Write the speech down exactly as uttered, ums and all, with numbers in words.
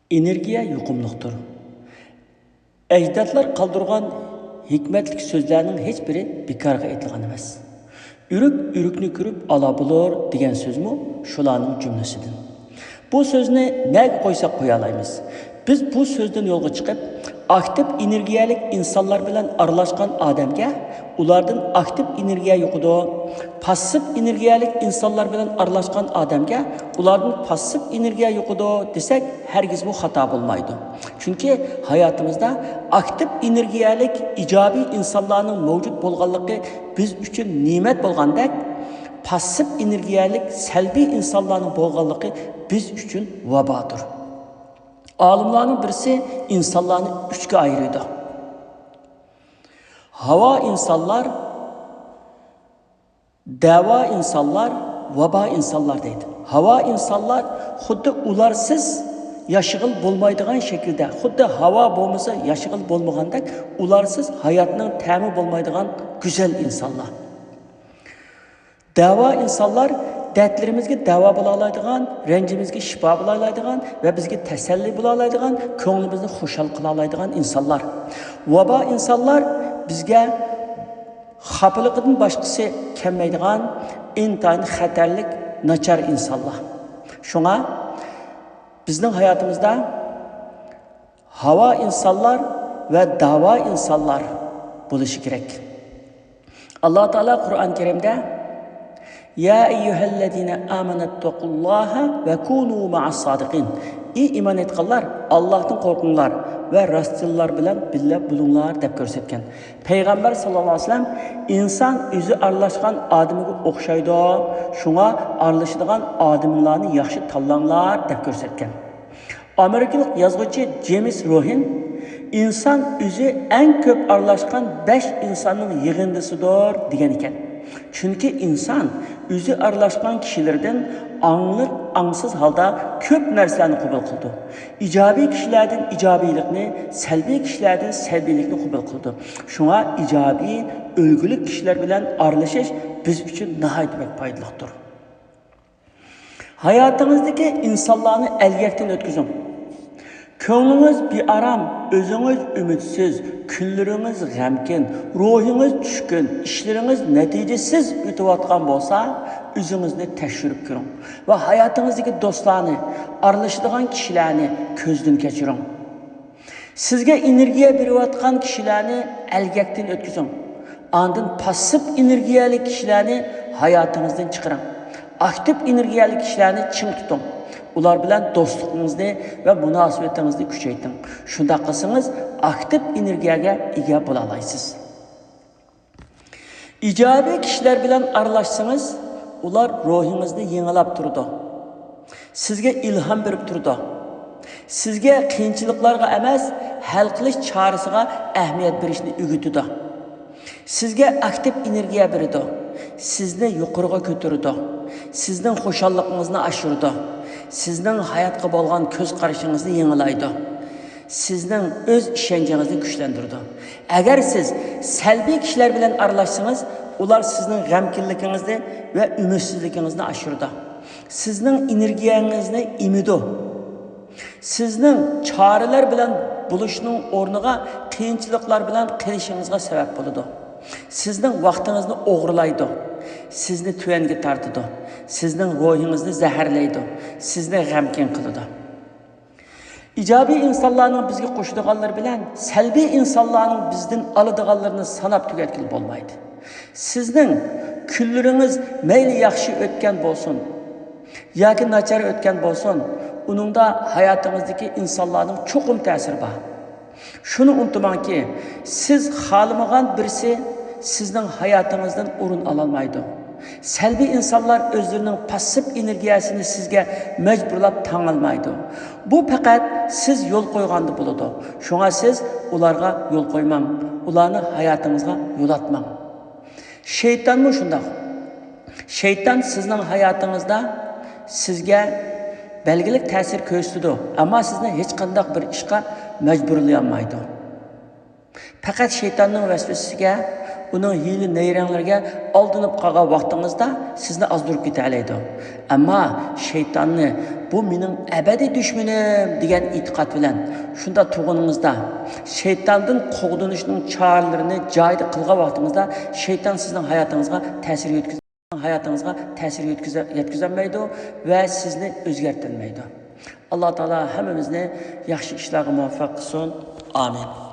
ئېنېرگىيە يۇقۇملۇقتۇر. ئەجدادلار قالدۇرغان ھېكمەتلىك سۆزلەرنىڭ ھېچبىرى بىكارغا ئېيتىلغان ئەمەس. ئۆرۈك ئۆرۈكنى كۆرۈپ ئالا بولۇر دېگەن سۆزمۇ شۇلارنىڭ جۈملىسىدىن. بۇ سۆزنى نەگە قويساق قويالايمىز. بىز بۇ سۆزدىن يولغا چىقىپ، ئاكتىپ ئېنېرگىيەلىك ئىنسانلار بىلەن ئارىلاشقان ئادەمگە ئۇلاردىن ئاكتىپ ئېنېرگىيە يۇقىدۇ، پاسسىپ ئېنېرگىيەلىك ئىنسانلار بىلەن ئارىلاشقان ئادەمگە ئۇلاردىن پاسسىپ ئېنېرگىيە يۇقىدۇ دېسەك، ھەرگىزمۇ خاتا بولمايدۇ. چۈنكى ھاياتىمىزدا ئاكتىپ ئېنېرگىيەلىك ئىجابىي ئىنسانلارنىڭ مەۋجۇت بولغانلىقى بىز ئۈچۈن نېمەت بولغاندەك، پاسسىپ ئېنېرگىيەلىك سەلبىي ئىنسانلارنىڭ بولغانلىقى بىز ئۈچۈن ۋابادۇر. ئالىملارنىڭ بىرسى ئىنسانلارنى ئۈچكە ئايرىيدۇ. ھاۋا ئىنسانلار، دەۋا ئىنسانلار، ۋابا ئىنسانلار دەيدۇ. ھاۋا ئىنسانلار خۇددى ئۇلارسىز ياشىغىلى بولمايدىغان شەكىلدە، خۇددى ھاۋا بولمىسا ياشىغىلى بولمىغاندەك، ئۇلارسىز ھاياتنىڭ تەمى بولمايدىغان گۈزەل ئىنسانلار. دەۋا ئىنسانلار دەردلىرىمىزگە دەۋا بولالايدىغان، رەنجىمىزگە شىپا بولالايدىغان ۋە بىزگە تەسەللى بولالايدىغان، كۆڭلىمىزنى خۇشال قىلالايدىغان ئىنسانلار. ۋابا ئىنسانلار بىزگە خاپىلىقىدىن باشقىسى كەلمەيدىغان، ئىنتايىن خەتەرلىك، ناچار ئىنسانلار. شۇڭا بىزنىڭ ھاياتىمىزدا ھاۋا ئىنسانلار ۋە دەۋا ئىنسانلار بولۇشى كېرەك. ئاللا تائالا قۇرئان كەرىمدە، يا أيها الذين آمنوا اتقوا الله وكونوا مع الصادقين، ئى ئىمان ئېيتقانلار، ئاللاھتىن قورقۇڭلار ۋە راستچىللار بىلەن بىللە بولۇڭلار، دەپ كۆرسەتكەن. پەيغەمبەر ساللاللاھۇ ئەلەيھى ۋەسەللەم، ئىنسان ئۆزى ئارىلاشقان ئادىمىگە ئوخشايدۇ، شۇڭا ئارىلىشىدىغان ئادىمىڭلارنى ياخشى تاللاڭلار، دەپ كۆرسەتكەن. ئامېرىكىلىق يازغۇچى جېمس روھىن، ئىنسان ئۆزى ئەڭ كۆپ ئارىلاشقان بەش ئىنساننىڭ يىغىندىسىدۇر، دېگەن ئىكەن. چۈنكى ئىنسان ئۆزى ئارىلاشقان كىشىلىرىدىن ئاڭلىق، ئاڭسىز ھالدا كۆپ نەرسىلەرنى قوبۇل قىلىدۇ. ئىجابىي كىشىلەردىن ئىجابىيلىقنى، سەلبىي كىشىلەردىن سەلبىيلىكنى قوبۇل قىلىدۇ. شۇڭا ئىجابىي، ئۈلگىلىك كىشىلەر بىلەن ئارىلىشىش بىز ئۈچۈن ناھايىتى بەك پايدىلىقتۇر. ھاياتىڭىزدىكى ئىنسانلارنى ئەلگەكتىن ئۆتكۈزۈڭ. كۆڭلىڭىز بىئارام، ئۆزىڭىز ئۈمىدسىز، كۈنلىرىڭىز غەمكىن، روھىڭىز چۈشكۈن، ئىشلىرىڭىز نەتىجىسىز ئۆتۈۋاتقان بولسا، ئۆزىڭىزنى تەكشۈرۈپ كۆرۈڭ ۋە ھاياتىڭىزدىكى دوستلارنى، ئارىلىشىدىغان كىشىلەرنى كۆزدىن كەچۈرۈڭ. سىزگە ئېنېرگىيە بېرىۋاتقان كىشىلەرنى ئەلگەكتىن ئۆتكۈزۈڭ. ئاندىن پاسسىپ ئېنېرگىيەلىك كىشىلەرنى ھاياتىڭىزدىن چىقىرىڭ. ئاكتىپ ئېنېرگىيەلىك كىشىلەرنى چىڭ تۇتۇڭ. ئۇلار بىلەن دوستلۇقىڭىزنى ۋە مۇناسىۋىتىڭىزنى كۈچەيتىڭ. شۇنداق قىلسىڭىز، ئاكتىپ ئېنېرگىيەگە ئىگە بولالايسىز. ئىجابىي كىشىلەر بىلەن ئارىلاشسىڭىز، ئۇلار روھىڭىزنى يېڭىلاپ تۇرىدۇ. سىزگە ئىلھام بېرىپ تۇرىدۇ. سىزگە قىيىنچىلىقلارغا ئەمەس، ھەل قىلىش چارىسىغا ئەھمىيەت بېرىشنى ئۆگىتىدۇ. سىزگە ئاكتىپ ئېنېرگىيە بېرىدۇ. سىزنى يۇقىرىغا كۆتۈرىدۇ. سىزنىڭ خۇشاللىقىڭىزنى ئاشۇرىدۇ. سىزنىڭ ھاياتقا بولغان كۆز قارىشىڭىزنى يېڭىلايدۇ. سىزنىڭ ئۆز ئىشەنچىڭىزنى كۈچلەندۈرىدۇ. ئەگەر سىز سەلبىي كىشىلەر بىلەن ئارىلاشسىڭىز، ئۇلار سىزنىڭ غەمكىنلىكىڭىزنى ۋە ئۈمىدسىزلىكىڭىزنى ئاشۇرىدۇ. سىزنىڭ ئېنېرگىيەڭىزنى ئېمىدۇ. سىزنىڭ چارىلەر بىلەن بولۇشنىڭ ئورنىغا قىيىنچىلىقلار بىلەن قېلىشىڭىزغا سەۋەب بولىدۇ. سىزنىڭ ۋاقتىڭىزنى ئوغرىلايدۇ. سىزنى تۆۋەنگە تارتىدۇ. سىزنىڭ روھىڭىزنى زەھەرلەيدۇ. سىزنى غەمكىن قىلىدۇ. ئىجابىي ئىنسانلارنىڭ بىزگە قوشىدىغانلىرى بىلەن سەلبىي ئىنسانلارنىڭ بىزدىن ئالىدىغانلىرىنى ساناپ تۈگەتكىلى بولمايدۇ. سىزنىڭ كۈنلىرىڭىز مەيلى ياخشى ئۆتكەن بولسۇن ياكى ناچار ئۆتكەن بولسۇن، ئۇنىڭدا ھاياتىڭىزدىكى ئىنسانلارنىڭ چوقۇم تەسىرى بار. شۇنى ئۇنتۇماڭكى، سىز خالىمىغان بىرسى سىزنىڭ ھاياتىڭىزدىن ئورۇن ئالالمايدۇ. سەلبىي ئىنسانلار ئۆزلىرىنىڭ پاسسىپ ئېنېرگىيەسىنى سىزگە مەجبۇرلاپ تاڭالمايدۇ. بۇ پەقەت سىز يول قويغاندا بولىدۇ. شۇڭا سىز ئۇلارغا يول قويماڭ، ئۇلارنى ھاياتىڭىزغا يولاتماڭ. شەيتانمۇ شۇنداق. شەيتان سىزنىڭ ھاياتىڭىزدا سىزگە بەلگىلىك تەسىر كۆرسىتىدۇ، ئەمما سىزنى ھېچقانداق بىر ئىشقا مەجبۇرلىيالمايدۇ. پەقەت شەيتاننىڭ ۋەسۋەسىسىگە ئۇنىڭ ھىيلە نەيرەڭلىرىگە ئالدىنىپ قالغان ۋاقتىڭىزدا سىزنى ئازدۇرۇپ كېتەلەيدۇ. ئەمما شەيتاننى، بۇ مېنىڭ ئەبەدىي دۈشمىنىم دېگەن ئېتىقاد بىلەن شۇنداق تۇرغىنىڭىزدا، شەيتاندىن قوغدىنىشنىڭ چارىلىرىنى جايىدا قىلغان ۋاقتىڭىزدا، شەيتان سىزنىڭ ھاياتىڭىزغا تەسىر يەتكۈز-، ھاياتىڭىزغا تەسىر يەتكۈزە-، يەتكۈزەلمەيدۇ ۋە سىزنى ئۆزگەرتەلمەيدۇ. ئاللا تائالا ھەممىمىزنى ياخشى ئىشلارغا مۇۋەپپەق قىلسۇن. ئامىن.